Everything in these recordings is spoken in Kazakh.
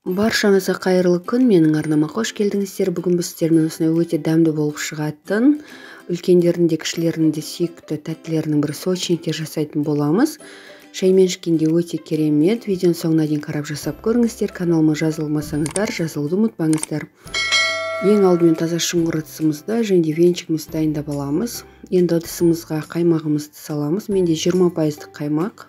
Баршаңызға қайырлы күн, менің арнама қош келдіңіздер. Бүгін біз сіздермен осындай өте дәмді болып шығатын, үлкендердің де кішілердің де сүйікті тәттілерінің бірі сочниктер жасайтын боламыз. Шаймен ішкенге өте керемет. Видеоның соңына дейін қарап жасап көріңіздер. Каналыма жазылмасаңыздар, жазылуды ұмытпаңыздар. Ең алдымен таза шұңғыр ыдысымызды және де венчигімізді дайындап аламыз. Енді ыдысымызға қаймағымызды саламыз. Менде 20% қаймақ.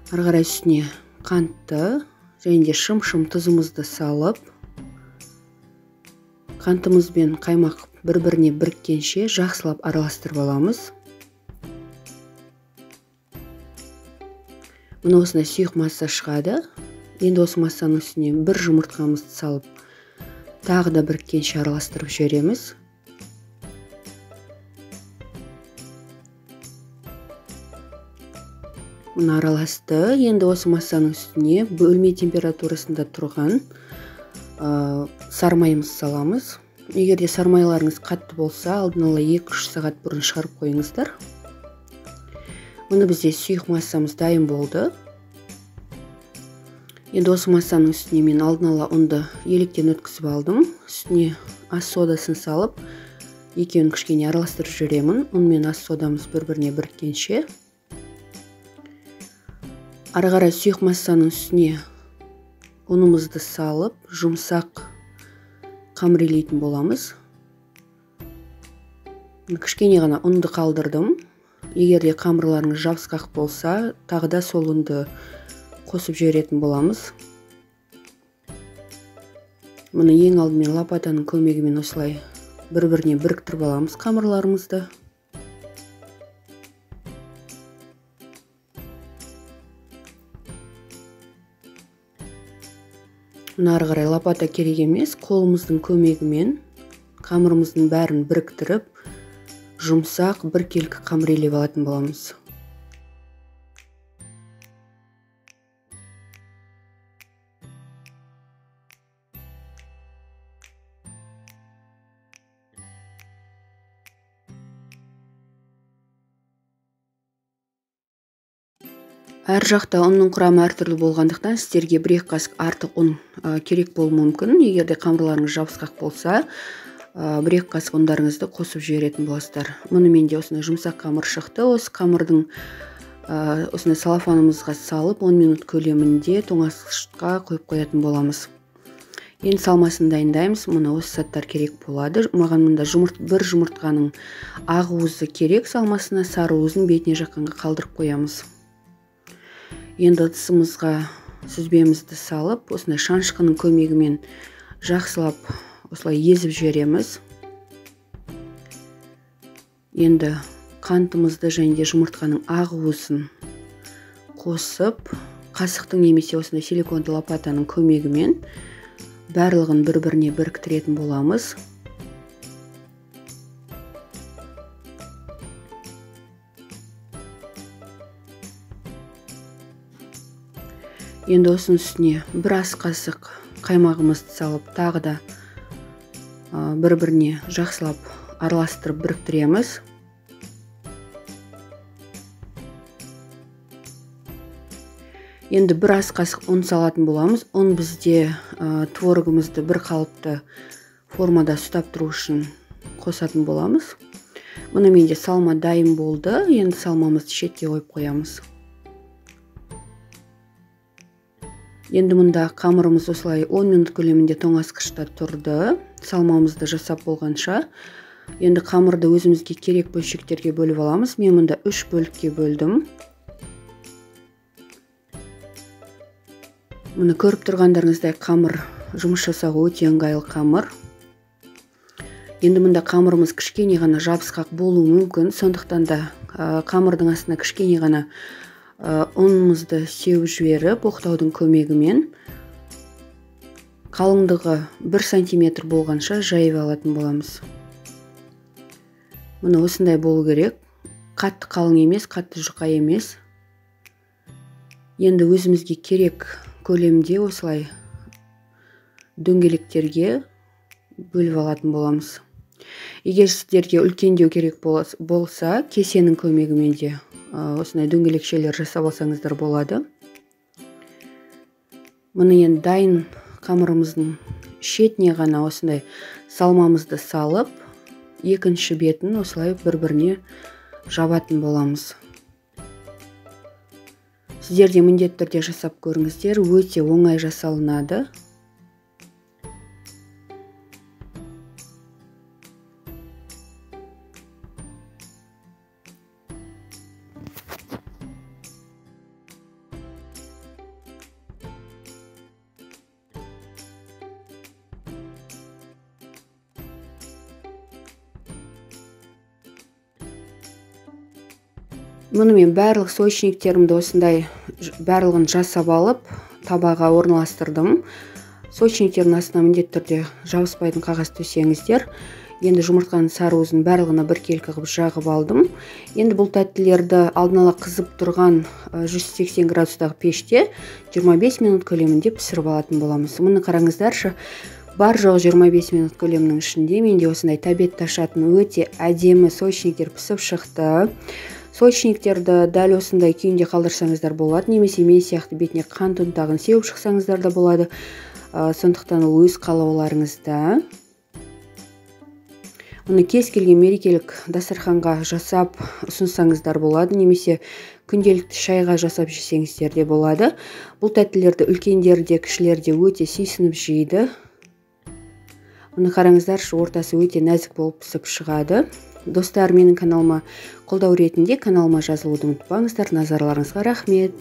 Ары қарай үстіне қантты және де шым-шым тұзымызды салып, қантымыз бен қаймақ бір-біріне біріккенше жақсылап араластырып аламыз. Міне осындай сұйық масса шығады. Енді осы массаның үстіне бір жұмыртқамызды салып, тағы да біріккенше араластырып жібереміз. Мына араласты. Енді осы массаның үстіне бөлме температурасында тұрған сармайымызды саламыз. Егер де сармайларыңыз қатты болса, алдын ала 2-3 сағат бұрын шығарып қойыңыздар. Мұны бізде сұйық массамыз дайын болды. Енді осы массаның үстіне мен алдын ала ұнды електен өткізіп алдым. Үстіне ас содасын салып, екеуін кішкене араластырып жүремін. Ұн мен ас содамыз бір-біріне біріккенше. Ары қарай сұйық массаның үстіне ұнымызды салып, жұмсақ қамыр илейтін боламыз. Кішкене ғана ұнды қалдырдым. Егер де қамырларыңыз жабысқақ болса, тағы да сол ұнды қосып жіберетін боламыз. Мұны ең алдымен лопатаның көмегімен осылай бір-біріне біріктіріп аламыз қамырларымызды. Мұны ары қарай лопата керек емес, қолымыздың көмегімен қамырымыздың бәрін біріктіріп, жұмсақ біркелкі қамыр илеп алатын боламыз. Әр жақта ұнның құрамы әртүрлі болғандықтан сіздерге бір екі қасық артық ұн керек болуы мүмкін. Егер де қамырларыңыз жабысқақ болса, бір екі қасық ұндарыңызды қосып жіберетін боласыздар. Мұны менде осындай жұмсақ қамыр шықты. Осы қамырдың осындай салафанымызға салып 10 минут көлемінде тоңазытқышқа қойып қоятын боламыз. Енді салмасын дайындаймыз. Мұны осы заттар керек болады. Маған мұнда бір жұмыртқаның ақ уызы керек, салмасына сары уызын бетіне жаққанға қалдырып қоямыз. Енді ыдысымызға сүзбемізді салып, осындай шанышқының көмегімен жақсылап осылай езіп жібереміз. Енді қантымызды және де жұмыртқаның ақ уызын қосып, қасықтың немесе осындай силиконды лопатаның көмегімен барлығын бір-біріне біріктіретін боламыз. Енді осының үстіне бір ас қасық қаймағымызды салып, тағы да бір-біріне жақсылап араластырып біріктіреміз. Енді бір ас қасық ұн салатын боламыз. Ұн бізде творогымызды бір қалыпты формада ұстап тұру үшін қосатын боламыз. Мұны менде салма дайын болды. Енді салмамызды шетке қойып қоямыз. Енді мұнда қамырымыз осылай 10 минут көлемінде тоңазытқышта тұрды. Салмамызды жасап болғанша. Енді қамырды өзімізге керек бөлшектерге бөліп аламыз. Мен мұнда 3 бөлікке бөлдім. Мұны көріп тұрғандарыңыздай қамыр жұмыс жасауға өте ыңғайлы қамыр. Енді мұнда қамырымыз кішкене ғана жабысқақ болуы мүмкін. Сондықтан да қамырдың астына кішкене ғана ұнымызды сеуіп жіберіп, оқтаудың көмегімен қалыңдығы 1 сантиметр болғанша жайып алатын боламыз. Мұны осындай болу керек. Қатты қалың емес, қатты жұқа емес. Енді өзімізге керек көлемде осылай дөңгелектерге бөліп алатын боламыз. Егер сіздерге үлкендеу керек болса, кесенің көмегімен де осындай дөңгелекшелер жасап алсаңыздар болады. Мұны енді дайын қамырымыздың шетіне ғана осындай салмамызды салып, екінші бетін осылай бір-біріне жабатын боламыз. Сіздер де міндетті түрде жасап көріңіздер, өте оңай жасалынады. Мұны мен барлық сочниктерімді осындай барлығын жасап алып, табаға орналастырдым. Сочниктердің астына міндетті түрде жабыспайтын қағаз төсеңіздер. Енді жұмыртқаның сары уызын барлығына біркелкі қылып жағып алдым. Енді бұл тәттілерді алдын ала қызып тұрған 180 градустағы пеште 25 минут көлемінде пісіріп алатын боламыз. Мұны қараңыздаршы, бар жоғы 25 минут көлемінің ішінде менде осындай тәбет ашатын өте әдемі сочниктер пісіп шықты. Сочниктерді дәл осындай күйінде қалдырсаңыздар болады, немесе мен сияқты бетіне қант ұнтағын сеуіп шықсаңыздар да болады. Сондықтан ол өз қалауларыңызда. Мұны кез келген мерекелік дастарханға жасап ұсынсаңыздар болады, немесе күнделікті шайға жасап жесеңіздер де болады. Бұл тәттілерді үлкендер де, кішілер де өте сүйсініп жейді. Мұны қараңыздаршы, ортасы өте нәзік болып пісіп шығады. Достар, менің каналыма қолдау ретінде каналыма жазылуды ұмытпаңыздар. Назарларыңызға рахмет.